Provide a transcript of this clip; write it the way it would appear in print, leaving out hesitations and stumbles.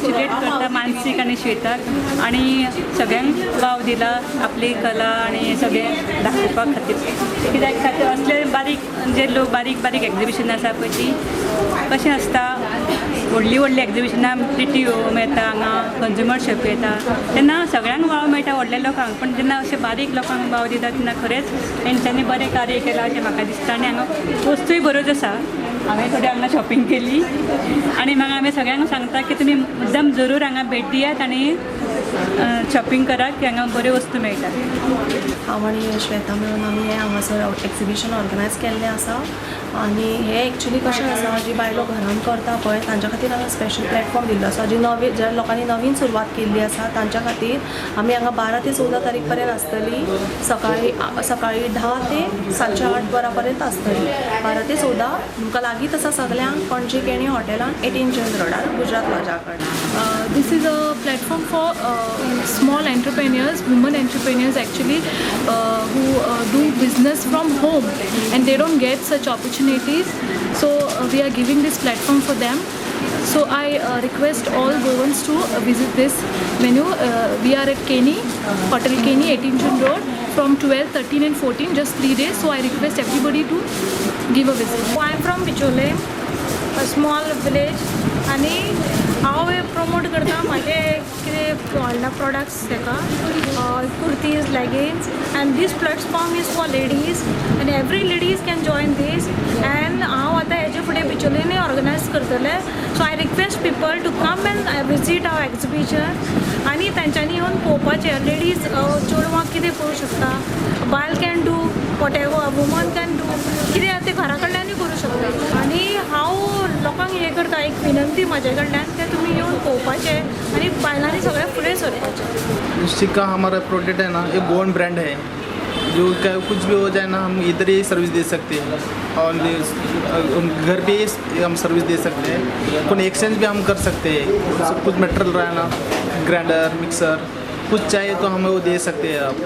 Felicitate करता मानसीक आनी श्वेताक आनी सगळ्यांक वाव दिला आपली कला आनी सगळें दाखोवपा खातीर. कित्याक खातीर असले बारीक जे लोक बारीक बारीक एग्जिबिशन आसा पळय ती कशें आसता, व्हडलीं व्हडलीं एग्जिबिशनां प्रिटी होम येता, हांगा कंज्युमर शॉप येता, तेन्ना सगळ्यांक वाव मेळटा व्हडल्या लोकांक. पण जेन्ना अशें बारीक लोकांक वाव दिता तेन्ना खरेंच तेंच्यांनी बरें कार्य केलां अशें म्हाका दिसता. आनी हांगा वस्तूय बऱ्योच आसा. हांवें थोडी हांगा शॉपिंग केली आनी मागीर आमी सगळ्यांक सांगता की तुमी मुद्दम जरूर हांगा भेट दियात आनी शॉपिंग करात की हांगा बऱ्यो वस्तू मेळटात. हांव आनी श्वेता मेळून आमी हें हांगासर एक्जिबिशन ऑर्गनायज केल्लें आसा. आनी हें एक्चुली कशें आसा, जी बायलो घरान करता पळय तांच्या खातीर हांगा स्पेशल प्लॅटफॉर्म दिल्लो आसा. जी नवी ज्या लोकांनी नवीन सुरवात केल्ली आसा तांच्या खातीर आमी हांगा 12 ते 14 तारीख पर्यंत आसतली. सकाळी सकाळी 10 ते सांजच्या 8 वरां पर्यंत आसतली. 12 ते 14 तुमकां लागींच आसा सगल्यांक, पणजे केणी हॉटेलान 18 जून रोडार गुजरात लॉजा कडेन. This is a platform for small entrepreneurs, women entrepreneurs actually, who do business from home and they don't get such opportunities. So we are giving this platform for them. So I request all Goans to visit this venue. We are at Keni, Hotel Keni, 18 June Road, from 12, 13 and 14, just 3 days. So I request everybody to give a visit. I am from Bicholim, a small village, आनी हांव हें promote करता म्हाजें कितें हाडला products ताका, kurtis, leggings, and this platform is for ladies and every ladies can join this. And हांव आतां हेजे फुडें बिचोलेनूय ऑर्गनायज करतलें. So I request people to come and visit our exhibition आनी तांच्यांनी येवन पळोवपाचें लेडीज चेडवां कितें करूं शकता, बायल can do whatever woman can do, कितें आसा तें घरा कडल्यानूय करूं शकता. आनी हांव लोकांक हें करता, एक विनंती म्हाजे कडल्यान तें तुमी येवन पळोवपाचें आनी बायलांनी सगळें फुडें सरपाचें. सिक्का हमारा प्रोडक्ट है ना, ये गोवन ब्रांड है. जो क्या कुछ भी हो जाए ना, हम इधर ही सर्विस दे सकते हैं और घर पे ही हम सर्विस दे सकते हैं. कोई एक्सचेंज भी हम कर सकते हैं. सब कुछ मटेरियल रहा ना, ग्राइंडर, मिक्सर, कुछ चाहिए तो हमें वो दे सकते हैं आप.